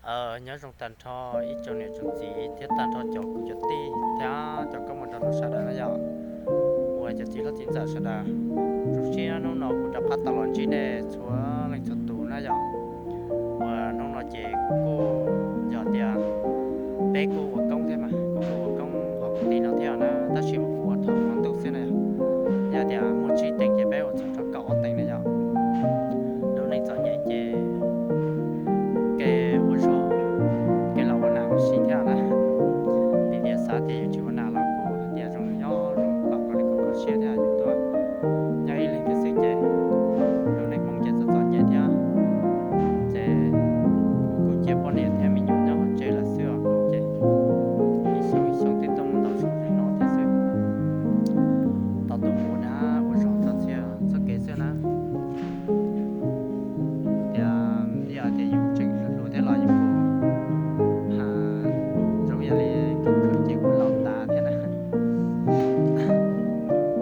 Nyob zoo tag nrho ib tsoom niam tsoom txiv thiab tag nrho cov kwv cov tij thiab cov koob mus nrog rau sawv daws na yom. Uas cov txiv hlob txiv ntxawm sawv daws, zoo siab hnub no kuv rov qab tau los ntsib nej txhua leej txhua tus na yom. Uas hnub no ces kuj yog tias peb kuj ua koob thiab mas kuj ua koob hauv ti no thiab na, tab sis mas kuv ua thaum hmo ntuj xwb na yom. Yog tias muaj tsib teev ces peb ua txog rau kaum ob teev na yom. Lub neej txom nyem ces kev ua zog, kev los ua nas ua si thiab na. Vim tias xav tias yus tsis ua nas los kuj tias zoo nyob zoo pom koj li koj kho siab thiab yus tuaj nyob ib leeg thiab xwb ces lub neej Hmoob ces txom txom nyem thiab. Ces kuj cia poj niam thiab me nyuam nyob hauv tsev lawm xwb os ces ib xyoo ib xyoo twb tuaj mus ntaus zoo li no thiab xwb. Tau tuaj mus ua nas ua zog txog txhia txoj kev xwb na. Tias yog tias yus tseem hluas hluas thiab los yus kuj ha zoo yam li tus khwv ces kuj laus tas thiab na.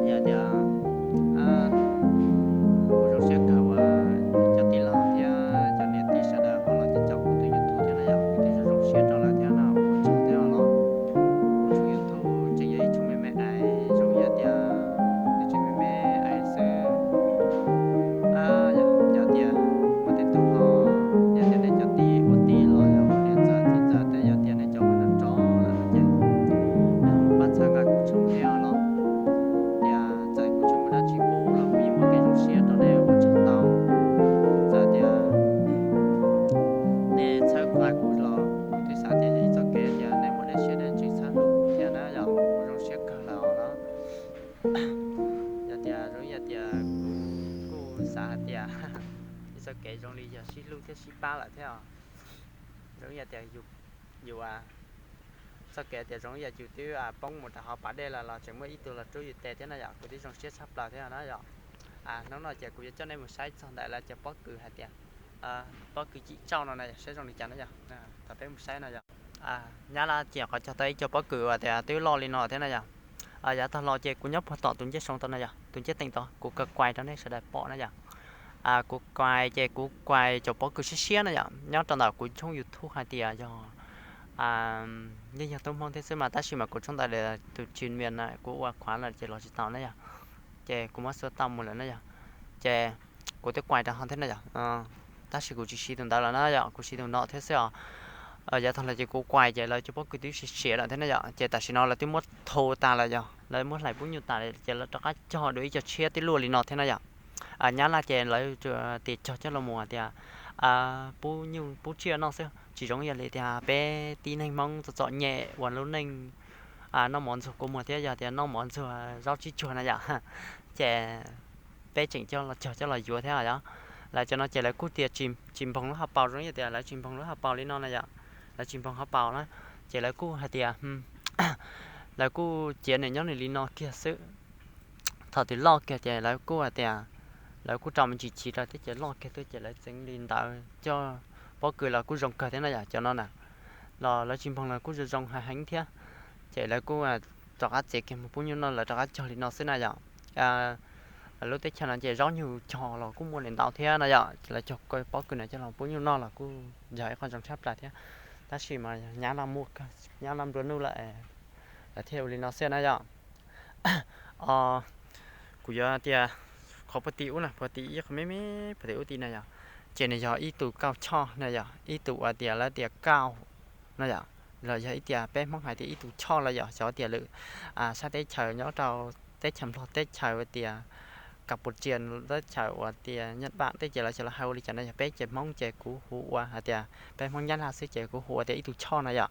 Yog tias kuv zoo siab kawg uas cov tij laug thiab cov niam tij sawv daws ho los caum kuv tus YouTube thiab na yom, kuv thiaj zoo zoo siab rau lawv thiab no, ua tsaug thiab os los. Kuv tus YouTube tseem yog ib tug me me ais zoo yam tias nws tseem me me ais xwb. Yog tias muaj tej tug ho yog tias nej cov tij ua tij los yog ua niam ntxawm txiv ntxawm tej, yog tias nej cov uas nrov nrov lawm no ces pab txhawb nqa kuv tshooj thiab os los. Tias txawm kuv tsis muaj dab tsi pub los kuv yeej muaj kev zoo siab rau nej ua tsaug ntau. Txawm tias nej txhawb nqa kuv los kuv twb xav tias yog ib txoj kev tias nej muaj dej siab dej ntsws txhawb nqa kuv thiab na yom, kuv zoo siab kawg lawm os. Yog tias zoo yam tias kuv kuj xav hais tias ib txoj kev zoo li yog sib hlub thiab sib pab lawm thiab os. Zoo yam tias yus, txoj kev tias zoo yam yus twb poob mus rau hauv pas dej lawm los tseem muaj ib tug los rub yus tes thiab na yom, kuv twb zoo siab tshaj plaws thiab na yom. Hnub no ces kuv yuav coj nej mus saib txog ntawm lawv cov pob kws hais tias pob kws cim tsauj no na yom, saib zoo li cas na yom. Thaum peb mus saib no yom. Nyab Laj ces qhov cog tau ib co pob kws uas tias twb loj li no thiab na yom. Yav tag los ces kuv nyob puag tom tus ncej soo tod na yom, tus ncej teem tod kuv kawg kuais rau nej sawv daws pom na yom. Kuv kuais ces kuv kuais cov pob kws siab siab na yom, nyob rau ntawm kuv tshooj YouTube hais tias yog yeej yog tub Hmoob thiab xwb mas tab sis mas kuv tshooj ntawd tus tsis mias na kuv ua khuav lawm ces los tsis tau na yom. Ces kuv muab xua tau mus lawm na yom. Ces kuv twb kuais rau hauv thiab na yom. Tab sis kuv tsis siv tus ntawd lawm na yom, kuv siv tus no thiab xwb os. Yav tag los ces kuv kuais ces lawv cov pob kws twb siav siav lawm thiab na yom, ces tam sim no lawv twb muab thu tas lawm yog lawv muab hlais pub nyuj tas lawm ces lawv rov qab cog dua ib co tshiab twb luaj li no thiab na yom. Nyab Laj ces lawv tias cog coj los mus tias pub nyuj pub tsiaj noj xwb, tsis zoo yam li tias peb tib neeg Hmoob txom txom nyem ua lub neej noj mov ntxuag kua muag thiab yog tias noj mov ntxuag zaub tsib tsuag na yom. Ces peb tseem coj los cog coj los yuav thiab yom. Lawv cov no ces lawv kuj tias tsis npoog lub hauv paus, zoo yam tias lawv tsis npoog lub hauv paus li no na yom. Lawv tsis npoog hauv paus na, ces lawv kuj hais tias lawv kuj ciav nws nyob nws li no kiag xwb. Thaum twg loj kiag ces lawv kuj hais tias lawv kuj rau me ntsis chiv rau thiab ces loj kiag xwb ces lawv txeev li ntawd coj pob kws los kuj zoo kawg thiab na yom, cov no na. Los lawv tsis npoog los kuj zoo zoo heev heev thiab. Ces lawv kuj rov qab txiav kiag mus pub nyuj noj, lawv rov qab cog li no xwb na yom. Lub teb chaws no ces zaub nyuj cog los kuj muaj li ntau thiab na yom, ces lawv cog pob kws no coj los pub nyuj noj los kuj yog ib qho zoo tshaj plaws thiab. Tab sis mas nyab laj muaj kawg, nyab laj nplua nuj lawm, lawv thiaj ua li no xwb na yom. Kuv yuav tias qhov puag tim ub na, puag tim ib qho me me puag tim ub tim na yom, ces nws yog ib tug kauj choj na yom, ib tug uas tias lawv tias kauj na yom, los yog ib tias peb Hmoob hais tias ib tug choj los yom, xyov tias lwm sab teb chaws nyob rau teb chaws Nplog, teb chaws uas tias Kapucia, teb chaws uas tias Nyaj Paj, teb ces lawv xyov lawv hais ua li cas na yom, peb ces Hmoob ces kuv hu ua hais tias peb Hmoob Nyab Laj xwb ces kuv hu ua tias ib tug choj na yom.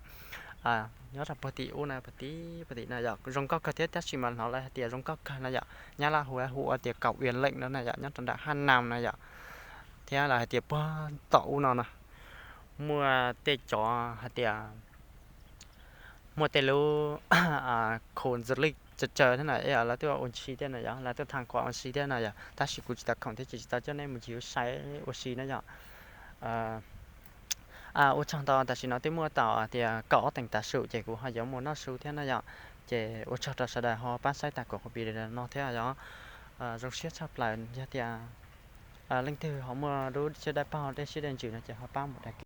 Nyob rau puag tim ub na, puag tim, puag tim na yom, zoo nkauj kawg thiab, tab sis mas hnov lawv hais tias zoo nkauj kawg na yom, Nyab Laj hu hu ua tias kaum uas leem no na yom, nyob rau nram Haj Nam na yom. Thiab lawv hais tias puag tom ub no na, muaj tej cov hais tias muaj tej lub khoom ntxwg lij tsawg tsawg thiab na, lawv tuaj ua si thiab na yom, lawv tuaj tham quas ua si thiab na yom, tab sis kuv tsis tau khoom thiab ces tsis tau coj nej mus ncig ua si na yom. Ua tsaug ntau, tam sim no twb muaj tau tias kaum ob teev tav su ces kuv ho yuav mus noj su thiab na yom. Ces ua tsaug rau sawv daws ho pab saib tag kuv qhov video no thiab yom. Zoo siab tshaj plaws yog tias leej twg ho muaj lub siab dawb paug dej siab dej ntsws no ces ho pab mus đăng ký